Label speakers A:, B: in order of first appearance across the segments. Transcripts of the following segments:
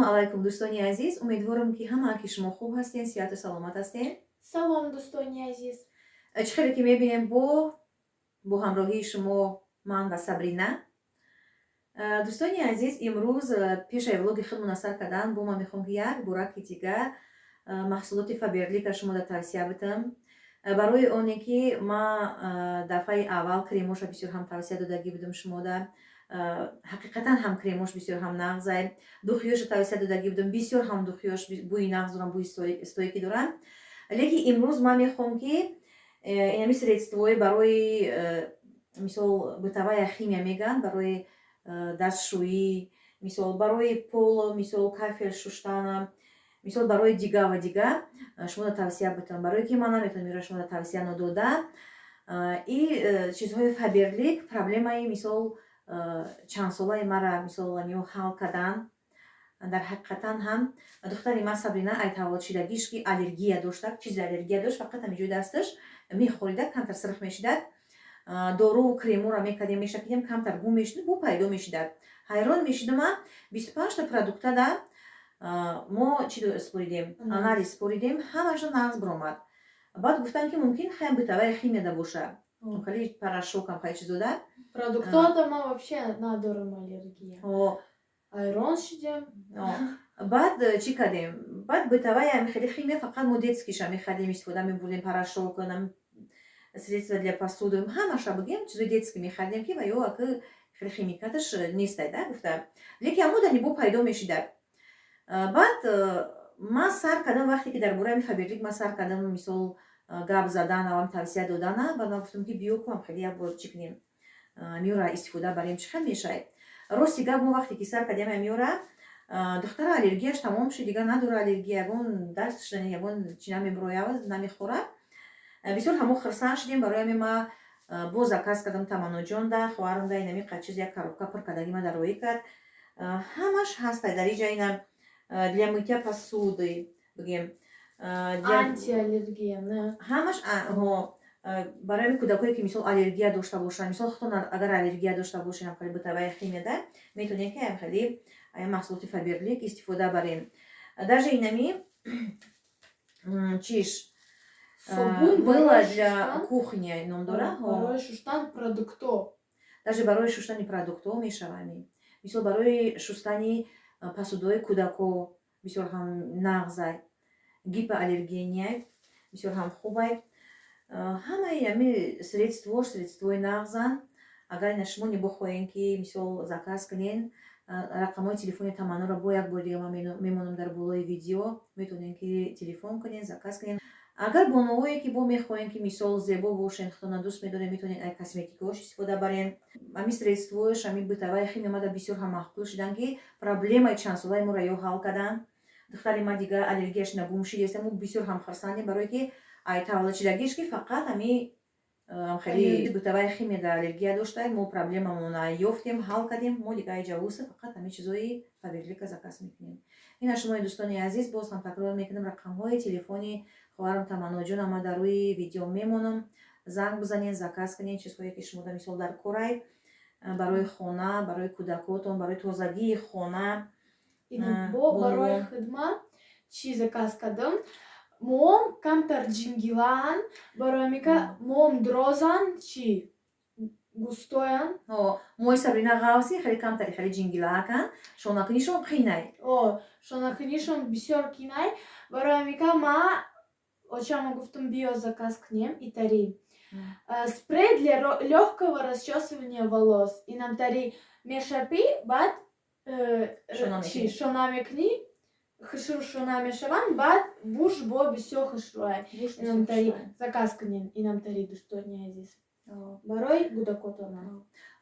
A: Ассалому алайкум, дӯстони азиз. Умедворам, ки ҳамаи ки шумо хуб ҳастен, сиҳату саломат ҳастен.
B: Салом, дӯстони азиз.
A: Чӣ хеле ки мебинем, бо ҳамроҳии шумо ман ва Сабрина. Дӯстони азиз, имрӯз пешаи влоги худмона сар кардан бо ман мехоҳам, ки як бораки дига маҳсулоти Фаберлика шумода тавсия бидам, барои оне ки ма дафъаи аввал кремоша бисёр ҳам тавсия додагӣ будам шумода. Ҳақиқатан ҳам кремош бисёр ҳам нағзай, духиёша тавсия додагӣ будам, бисёр ҳам духиёш бӯи нағз дорам, бӯи стойкий дорам. Лекин имрӯз ман мехоҳам, ки инами средствои барои мисол, бытовая химия мегӯянд, барои дастшӯӣ, мисол, барои пол, мисол, кафел шуштана, мисол, барои дига ва дига шумода тавсия бидам, барое ки ман наметавонам инро шумода тавсия надода. И чизҳои Фаберлик проблемаи, мисол, чандсолаи мара, мисол, амиё ҳал кардан. Дар ҳақиқатан ҳам духтари ман Сабрина ай таваллудшидагиш ки аллергия дошта, чизи аллергия дошт, фақат ҳамин ҷои дасташ мехӯрида, камтар сирх мешидад. Доруву кремура мекардем, мешакидем, камтар гум мешид, бу пайдо мешидад. Ҳайрон мешидам. 25та продуктада мо чӣ споридем, анализ споридем, ҳамаша нағз биромад. Баъд гуфтам, ки мумкин хаям бытовая химияда боша, хеле порошокам, хеле чизода.
B: Продуктода ма вообще надорам аллергия. Ҳайрон шидем.
A: Баъд чӣ кардем? Баъд бытовая хеле химия фақат мо детскийша мехаридем, истифода мебурдем, порошок, средства для посуды, ҳамаша бигем, чизои детский мехаридем, ки ва ё аки хеле химикаташ нестай да гуфта. Лекин ҳамодани бо пайдо мешидад. Баъд ман сар кардам, вақте ки дар бораи Фаберлик ман сар кардам, мисол, гап задан, авам тавсия додана, баъд ман гуфтам, ки биё куам, хеле як бор чӣ кунем, миёра истифода барем, чӣ хел мешавад. Рости гап, мо вақте ки сар кардем миёра, духтара аллергияш тамом шуд, дигар надора аллергия, ягон дарс шудани, ягон чи намебирояд, намехӯрад. Бисёр ҳамо хурсанд шудем. Барои ҳамин ма боз заказ кардам Таманноҷонда, хоҳарамда, инами чиз як коробка пур кардаги ма дароӣ кард. Ҳамаш ҳаста дар иҷа. Ина для мытья посуды бигем.
B: Антиаллергия, не?
A: Ҳамаш барои ҳамин кӯдакое, ки, мисол, аллергия дошта бошанд, мисол, худтон агар аллергия дошта бошед, ҳам хеле бытовая химия да метавонед, ки ҳам хеле маҳсулоти Фаберлик истифода барем. Даже инами чиш
B: Собун.
A: Мыло для кухни ном дора.
B: Барои шуштан продукто.
A: Даже барои шуштани продуктҳо мешавами, мисол, барои шустани посудаҳои кӯдако бисёр ҳам нағзай, гипоаллергенияй, бисёр ҳам хубай. Ҳамаи ами средство, средствои нағзанд. Агар ина шумо небохоҳем, ки, мисол, заказ кунен, рақамҳои телефони Таманноро бо як бори дига ман мемонам дар болои видео, метавонем, ки телефон кунен, заказ кунен. Агар бонувое, ки бо мехоҳем, ки, мисол, зебо бошен, худтона дӯст медорем, метавонед ай косметикаош истифода барен. Ами средствош, ами бытовая химия мада бисёр ҳам маъқул шудан, ки проблемаи чандсолаи моро ё ҳал карданд. Духтари ма дигар аллергияш нагум шидеста, мо бисёр ҳам хурсандем, барое ки ай таваллудшидагиш ки фақат ами хеле бытовая химия да аллергия дошта, мо проблемамона ёфтем, ҳал кардем. Мо дигар ай ҷавуса фақат ҳами чизои Фаберлика заказ мекунем. Ина шумои дӯстони азиз, боз ҳам такрор мекунам, рақамҳои телефони хоҳарам Таманноҷон ама дар рӯи видео мемонам. Занг бизанед, заказ кунед чизҳое, ки шумо да, мисол, дар корай, барои хона, барои кӯдакотон, барои тозагии хона.
B: Бо барои хидмат чӣ заказ кардам? Мом камтар ҷингилаан, барои мика мом дрозан, чӣ густоян.
A: Мои Сабрина ғавси, хеле камтари, хеле ҷингилаакан, шонакунишон қинай.
B: О, шонакунишон бисёр кинай. Барои ҳамика ма очама гуфтам, биё, заказ кунем итари. Спрей для легкого расчесывания волос. Инамтари мешапӣ, баъд
A: Шона
B: чӣ
A: мекунӣ.
B: Шона мекунӣ, хушрӯ шона мешаванд, баъд буш бо бисёр хушрӯай. Инамтари заказ кунем, инамтари, дӯстони азиз. Барои гудакотона.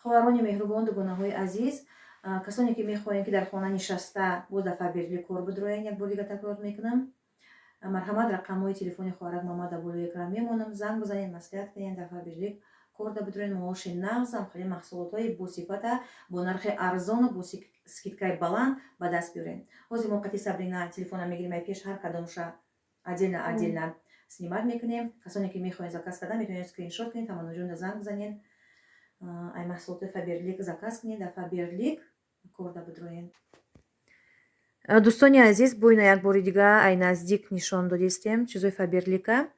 A: Хоҳарони меҳрубон, дугонаҳои азиз, касоне ки мехоҳем, ки дар хона нишаста боз дар Фаберли кор бидроен, як бор дига такрор мекунам, марҳамат, рақамҳои телефони хоҳарак мама дар болои экран мемонам, занг бизанед, маслиҳат кунед, дар Фаберлик кор да бидроен, маоши нағзам, хеле маҳсулотҳои босифата бо нархи арзону бо скидкаи баланд ба даст биёрен. Ҳозир мо қати Сабрина телефона мегирем, ай пеш ҳар кадомша отдельно отдельно снимать мекунем. Касоне ки мехоҳед заказ кардан, метавонед скриншот кунед, Таманноҷонда занг бизанед, ай маҳсулоти Фаберлик заказ кунед, дар Фаберлик корда бидроен. Дӯстони азиз, бо ина як бори дига ай наздик нишон додистем чизои Фаберлика.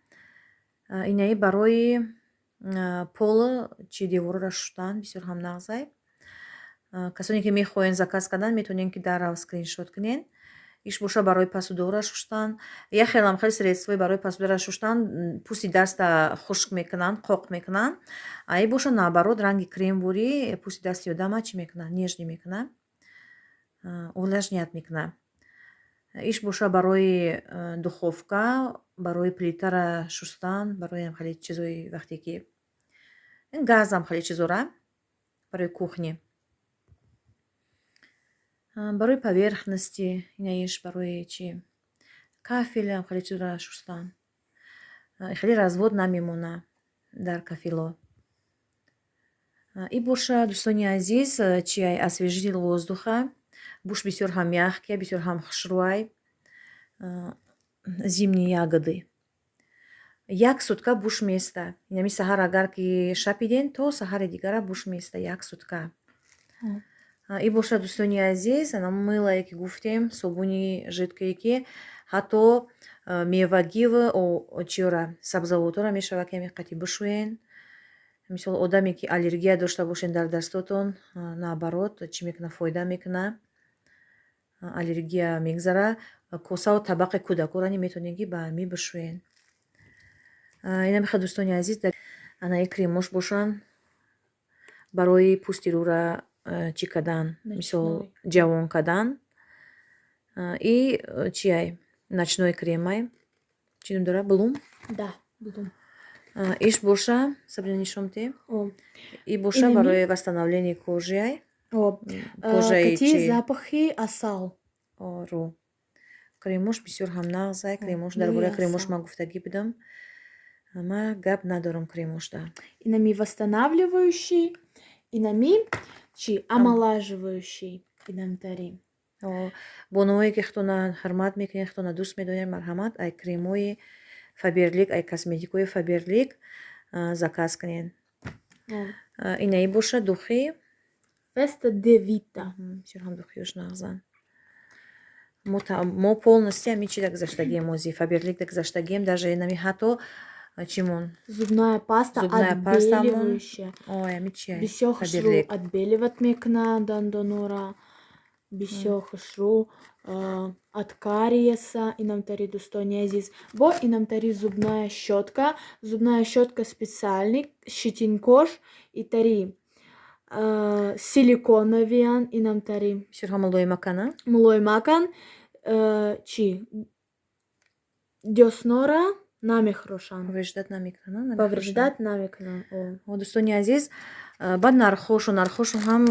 A: Инаи барои пол чи деворро шуштан бисёр ҳам нағзай. Касоне ки мехоҳен заказ кардан, метавонен ки дарав скриншот кунен. Иш боша барои посудора шуштан. Як хелам хеле средствои барои посудора шуштан пӯсти даста хушк мекунанд, қоқ мекунанд, а и боша, наоборот, ранги кремворӣ пӯсти дасти одама чӣ мекунад, нежный мекунад, увлажнять мекунад. Иш боша барои духовка, барои плитара шустан, барои хеле чизои вақте ки газам хеле чизора, барои кухня, барои поверхности. Инаиш барои чи, кафелам хеле чизора шустан, хеле развод намемона дар кафело. И боша, дӯстони азиз, чи, освежитель воздуха. Буш бисёр ҳам мягкий, бисёр ҳам хушрӯай. Зимние ягоды. Як сутка буш места. Инами саҳар агар ки шапиден, то саҳари дигара буш места, як сутка. И боша, дӯстони азиз, ана мылое ки гуфтем, собуни жидкое, ки ҳатто мевагиву чиёра, сабзавотора мешавад ки ҳамин қати бишӯен. Мисол, одаме ки аллергия дошта бошен дар дастотон, наоборот, чӣ мекуна, фоида мекуна, аллергия мегзара. Косаву табақи кӯдакора метавонед ки ба ҳамин бишӯен. Ина мехоҳад, дӯстони азиз, анаи кремош бошанд барои пӯсти рӯра чӣ кардан, мисол, ҷавон кардан. И чиай, ночной кремай, чӣ ном дорад, Блум.
B: Да, Блум.
A: Иш боша, Сабрина, нишон те. И боша барои восстановление кожи ай.
B: Кожаи. Какие запахи? Асал.
A: Рӯ кремош бисёр ҳам нағзай, кремош. Дар бораи кремош ман гуфтагӣ будам, ма гап надорам кремошда.
B: Инами восстанавливающий, инами чи, омолаживающий инамтари.
A: Бонуое ки худтона ҳурмат мекунед, худтона дӯст медоред, марҳамат, ай кремои Фаберлик, ай косметикои Фаберлик заказ кунед. Инаи боша духи.
B: Феста де Вита.
A: Бисёр ҳам духиёш нағзанд. Мо полностью ҳамин чида гузаштагием, ози Фаберликда гузаштагием, даже инами ҳатто чимон.
B: Зубная паста.
A: Зубная пастамон.
B: Отбеливающая.
A: Ой, ами чи.
B: Бисёр хушрӯ отбеливать мекунад дандонора, бисёр хушрӯ от кариеса. Инамтари, дӯстони азиз, бо инамтари зубная щетка, зубная щетка специальный, щетинкош итари силиконовиян инамтари.
A: Бисёр ҳам мулоимакана.
B: Мулоимакан, чи, дёснора намехӯрошанд.
A: Повреждать намекунанд.
B: Повреждать намекунанд.
A: Дӯстони азиз, баъд нархҳошон ҳам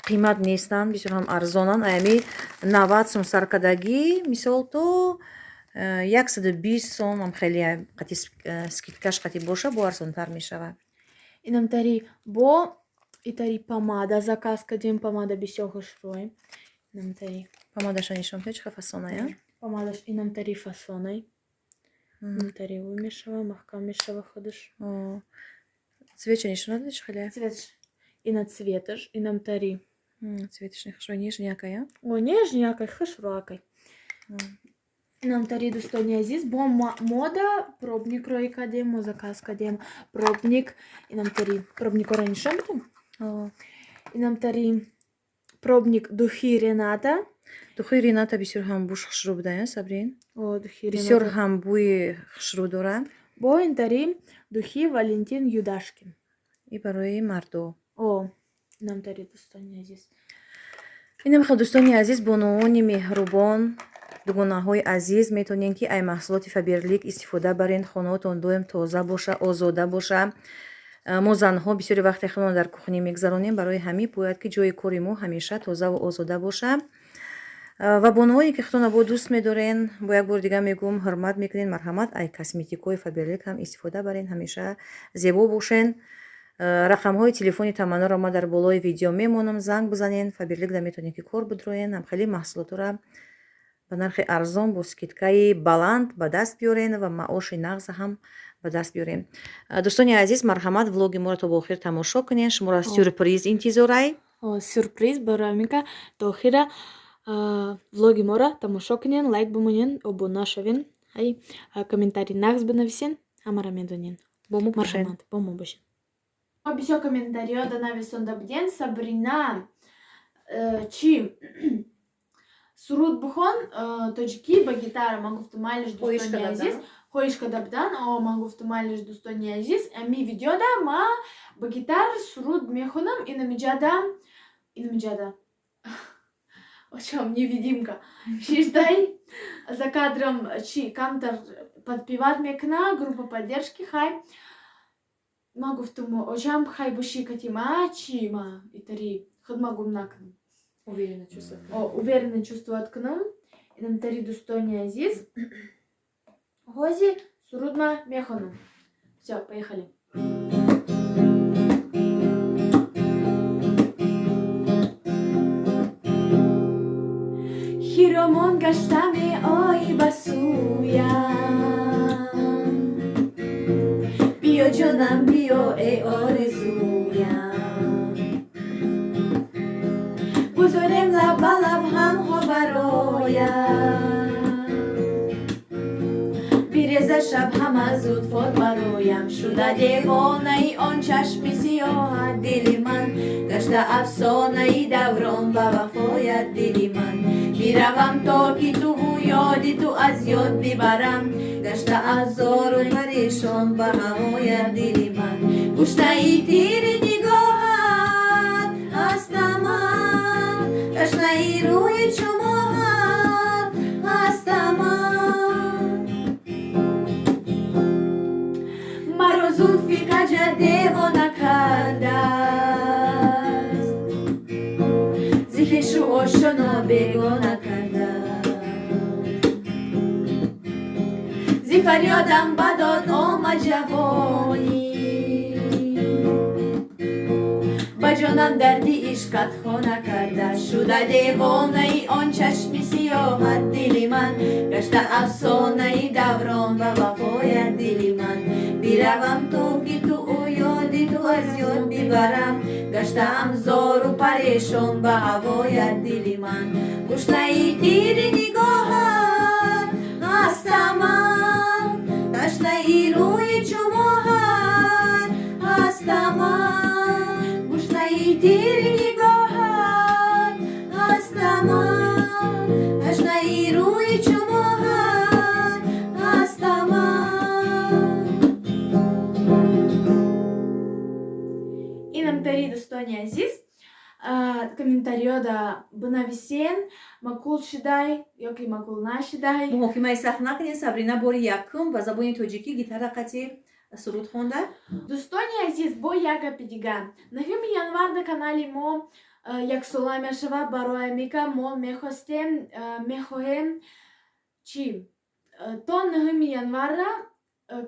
A: қимат нестанд, бисёр ҳам арзонанд. Аями 90 сум саркардагӣ, мисол, то 120 сом ам хеле қати скидкаш қати боша, бо арзонтар мешавад.
B: Инамтари бо итари помада заказ кардем, помада бисёр хушрӯй инамтари.
A: Помадаша нишон чӣ фасоная.
B: Помадаш инамтари фасонай. Инамтари ӯ мешава, маҳкам мешава худаш.
A: Цветша нишон надоди, чӣ хеле?
B: Цветш ина, цветаш инамтари.
A: Цветаш хушрӯй, нежнякая.
B: О, нежнякай, хушрӯакай. Инамтари, дӯстони азиз, бо мода пробник роӣ кардем, мо заказ кардем пробник инамтари. Пробникора нишон бидем. Инамтари пробник духи Рената.
A: Духи Рената бисёр ҳам буш хушрӯ буда, Сабрин.
B: О, духи.
A: Бисёр ҳам бӯи хушрӯ дорад.
B: Бо интари духи Валентин Юдашкин.
A: И барои мардо.
B: О, инамтари, дӯстони азиз.
A: Инам хел, дӯстони азиз, бонуони меҳрубон, дугонаҳои азиз, метавонед ки ай маҳсулоти Фаберлик истифода барен, хонаотон доим тоза боша, озода боша. Мо занҳо бисёри вақте худро дар кухня мегзаронем, барои ҳамин бояд ки ҷои кори мо ҳамеша тозаву озода боша. Ва бонуоне ки худтонро бо дӯст медорен, бо як бори дига мегӯм, ҳурмат мекунед, марҳамат, ай косметикҳои Фаберлик ҳам истифода барен, ҳамеша зебо бошен. Рақамҳои телефони Таманноро ма дар болои видео мемонам, занг бизанен. Фаберликда метавонед ки кор бидроен, ҳам хеле маҳсулотро ба нархи арзон бо скидкаи баланд ба даст биёрен ва маоши нағза ҳам ба даст биёрем. Дӯстони азиз, марҳамат, влоги моро то ба охир тамошо кунед, шуморо сюрприз интизорай.
B: Сюрприз барои амика то охира. Влоги моро тамошо кунен, лайк бимонен, обуна шавен, ай комментарий нағз бинависен, ҳамаро медонен.
A: Бо мо бошед.
B: Марҳамат, бо мо бошед. Мо бисёр комментариҳо да нависонда буден. Сабрина, чӣ суруд бихон тоҷикӣ ба гитара. Ман гуфтам, майлиш, дӯстони азиз, хоҳиш карда будан. О, ман гуфтам, майлиш, дӯстони азиз, ами видеода ма ба гитар суруд мехонам. Инамиҷада, инамиҷада очам невидимка шиштай за кадром, чи камтар подпевать мекуна, группа поддержки. Хай, ман гуфтам, очам, хай боши кати ма, чи ма итари худма гум накунам.
A: Уверенно чувствовать.
B: О, уверенно чувствовать кунам. Инамтари, дӯстони азиз, ҳози суруд ма мехонам. Всё, поехали. Хиромон гашта меоӣ ба сӯям, биё, ҷонам, биё, эй орзуям. Гузорем лаб ба лаб ҳамҳо бароям, биреза шаб ҳама зуд фот бароям. Шуда девонаи он чашми сиёҳат дили ман, гашта афсонаи даврон ба вафоят дили ман. Биравам то ки туву ёди ту аз ёд бибарам, гашта азору парешон ба ҳавоят дили ман. Гуштаи тири нигоҳат ҳастаман, ташнаи рӯи чумоҳат ҳастаман. Маро зулфи каҷа девона кардааст, зи хешу ошоно бегона кардааст. Зи фарёдам бадод омад ҷавонӣ, ба ҷонам дарди ишқат хона карда. Шуда девонаи он чашми сиёҳат дили ман, гашта афсонаи даврон ба вафоят дили ман. Биравам то ки ту ёди ту аз ёд бибарам, гаштаам зору парешон ба ҳавоят дили ман. Гушнаи тири нигоҳат ҳастаман, ташнаи рӯи чумоҳат ҳастаман. Гушнаи тири нигоҳат ҳастаман, ташнаи рӯи чумоҳат ҳастаман. Инамтари, дӯстони азиз, комментариёда бинависен, маъқул шудай ёки маъқул нашудай.
A: Муҳокимаи сахт накунед. Сабрина бори якум ба забони тоҷикӣ гитара қати суруд хонда.
B: Дӯстони азиз, бо як гапи дигар: 9 январ да канали мо яксола мешавад. Барои амика мо мехостем, мехоҳем, чӣ то 9 январра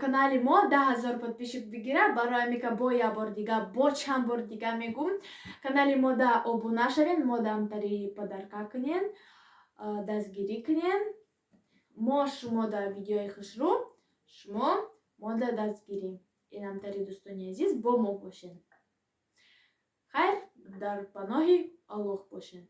B: канали мо 10 000 подписчик бигирад. Барои амика бо як бор дига, бо чанд бор дига мегум: канали мо да обуна шавен, мо дамтари подарка кунен, дастгирӣ кунен. Мо шумо да видеои хушрӯ, шумо мо да дастгирӣ. Инамтари, дӯстони азиз, бо мо бошен. Хайр, дар паноҳи Аллоҳ бошен.